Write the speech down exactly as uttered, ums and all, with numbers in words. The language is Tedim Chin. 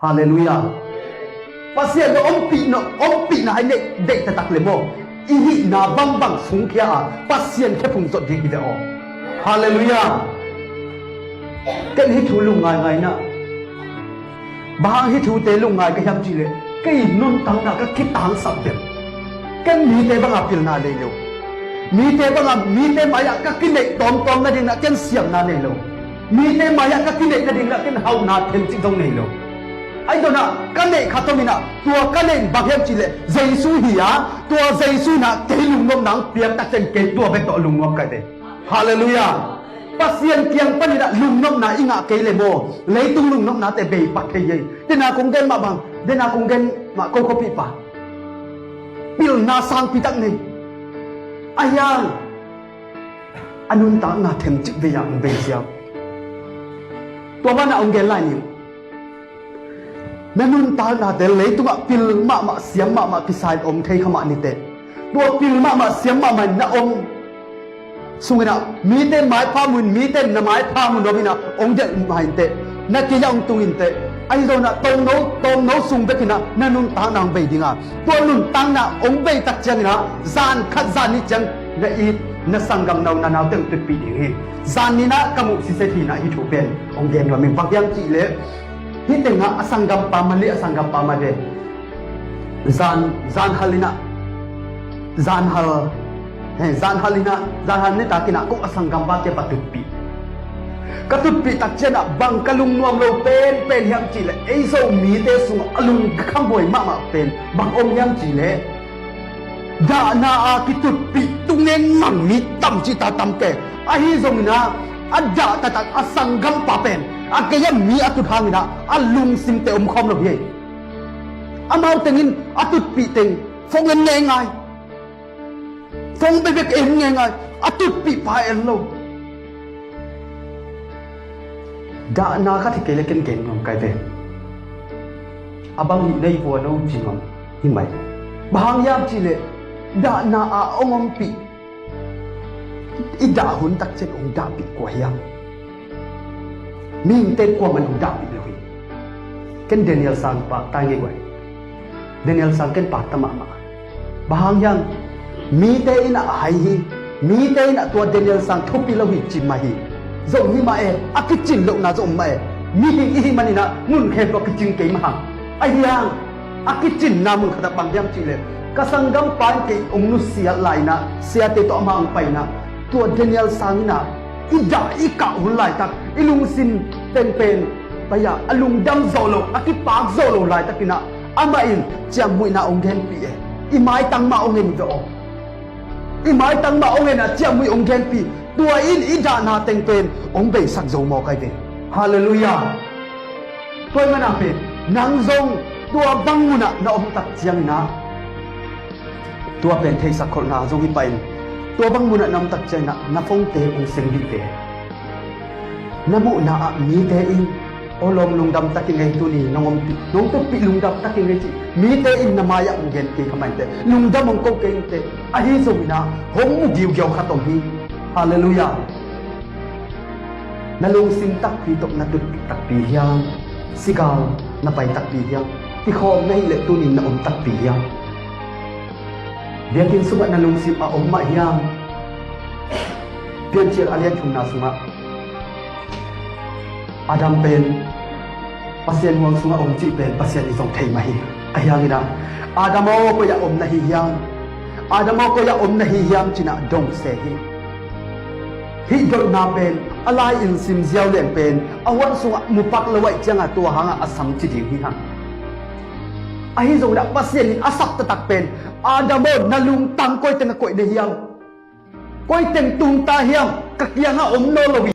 Halleluiah. Pasian lo ompihna, ompihna hai neih deih taktak le maw, i hihna bangbang sungkhia a Pasian khephung zot ding hi ve aw. Halleluiah. Ken hih thu lungngaingai na, bang hang hih thute lungngai ka hiam cihleh, kei nuntakna ka kitangsap dem. Ken mite banga pilna nei lo. Mite banga, mite mai-ah ka kineih tawmtawm nading na ken siamna nei lo. Mite mai-ah ka kineih nading na ken hauhna themcik zong nei lo. Ahi zongin ah ka neih khat om in ah, tua ka neih bang hiam cihleh Jesu hi a, tua Jesu in ah kei lungnopna hong piak tak ciang kei tua bek tawh lungnuam ka hi ve. Halleluiah. Pasian kiang panin ah lungnopna i ngah kei le maw, leitung lungnopnate bei pak thei hi. Dena kong gen mah bang, dena kong gen mah ko khuapihpa, pilna sangpi tak nei. Ahi hang a nuntakna themcik vei-ah hong bei ziau. Tua banah hong gen lai ning. Na nuntaknate leitungah pil mahmah, siam mahmah kisa in om thei kha mah ni teh. Tua pil mahmah, siam mahmah in na om sungin ah mite maipha mun, mite na maipha mun om in ah hong delh mah in teh, na kei ah hong tung in teh. Ahi zongin ah tawmno, tawmno sung bek in ah na nuntakna hong bei ding a, tua nuntakna hong bei tak ciangin ah zan khat zan nih ciang na it, na sanggam no, na naute hong tutpih ding hi. Zan nih in ah ka muh sitset hi in ah hih thu pen hong gen nuam ing. Bang hiam cihleh hih tengah a sanggampa mah le, a sanggampa mah le, zan, zan hal in ah, zan hal, he, zan hal in ah, zan hal nitak in ah ko a sanggampa kiang pa tutpih. Ka tutpih tak ciang ah bang ka lungnuam lo penpen hiam cihleh, ei Zomite sungah a lungkham huai mahmah pen bang om hiam cihleh, dahna a kitutpih tu ngengnang mi tam cih ta tam kei. Ahi zongin ah a dah taktak a sanggampa pen a gei-ah mi a tut hangin ah a lungsimte om khawm lo hi. Amau teng in a tutpih teng phone en ngeingai. Phone bekbek en ngeingai. A tutpihpa en lo. Dahna khat hi kei le ken gen nuam ka hi ve. A bang hih na hi vua no ci nuam hi mai. Bang hang hiam cihleh dahna a hong ompih, i dah hun tak ciang hong dahpih kua hiam? Mihingte kuamah in hong dahpih lo hi. Ken Daniel sang pakta ngei guai. Daniel sang ken pakta mahmah. Bang hang hiam? Mite in ah a hai hi. Mite in ah tua Daniel sang thupi lo hi ci mah hi. Zong hi mah e, a kicin lohna zong om mah e. Mihing i hih manin ah mun khempeuh a kicin kei mah hang. Ahi hang a kicinna mun khat ah bang hiam cihleh, ka sanggampa in kei hong nusiat lai in ah, siate tawh amah hong pai in ah, tua Daniel sang in ah i dah i kah hun laitak, i lungsim teng pen pai-a a lungdam zawh lo, a kipak zawh lo laitakin ah amah in ciamnuihna hong genpih e. I maitang mah hong en ve aw. I maitang mah hong en a ciamnuih hong genpih. Tua in i dahna teng pen hong beisak zo mawk ahi ve. Halleluiah. Tua ahih manin ah pen nang zong tua bang munah na om tak ciangin ah, tua pen theisak kholhna zong hi pah in, tua bang munah na om tak ciangin ah na phone-te hong seng dih ve. Na muhna ah mite in, "Aw lawm, lungdam tak ing ei, tuni nong ompih, nong tutpih lungdam tak ing ei," ci mite in na mai-ah hong gen kei kha mah inteh, lungdam hong ko kei inteh. Ahi zongin ah hong mu giugiau khat om hi. Halleluiah. Na lungsim takpi tawh na tutpih takpi hiam? Sigal na pai takpi hiam? Kikhawm na hih leh tuni na om takpi hiam? Biakinn sungah na lungsim a om mah hiam? Piancil a lian thumna sungah Adam pen Pasian huang sungah om cih pen Pasian in zong thei mah hi. Ahi hangin ah, "Adam aw, koi-ah om na hi hiam? Adam aw, koi-ah om na hi hiam?" ci-in ah dong se hi. Hih dotna pen a lai-in sim ziau leng pen a huan sungah mu pak lo ahih ciangin tua hangah a sam ci ding hi hang. Ahi zongin ah Pasian in a sap taktak pen, "Adam aw, na lungtang koi teng ah koih na hiam? Koi teng tungta hiam? Ka kiangah om nawn lo hi."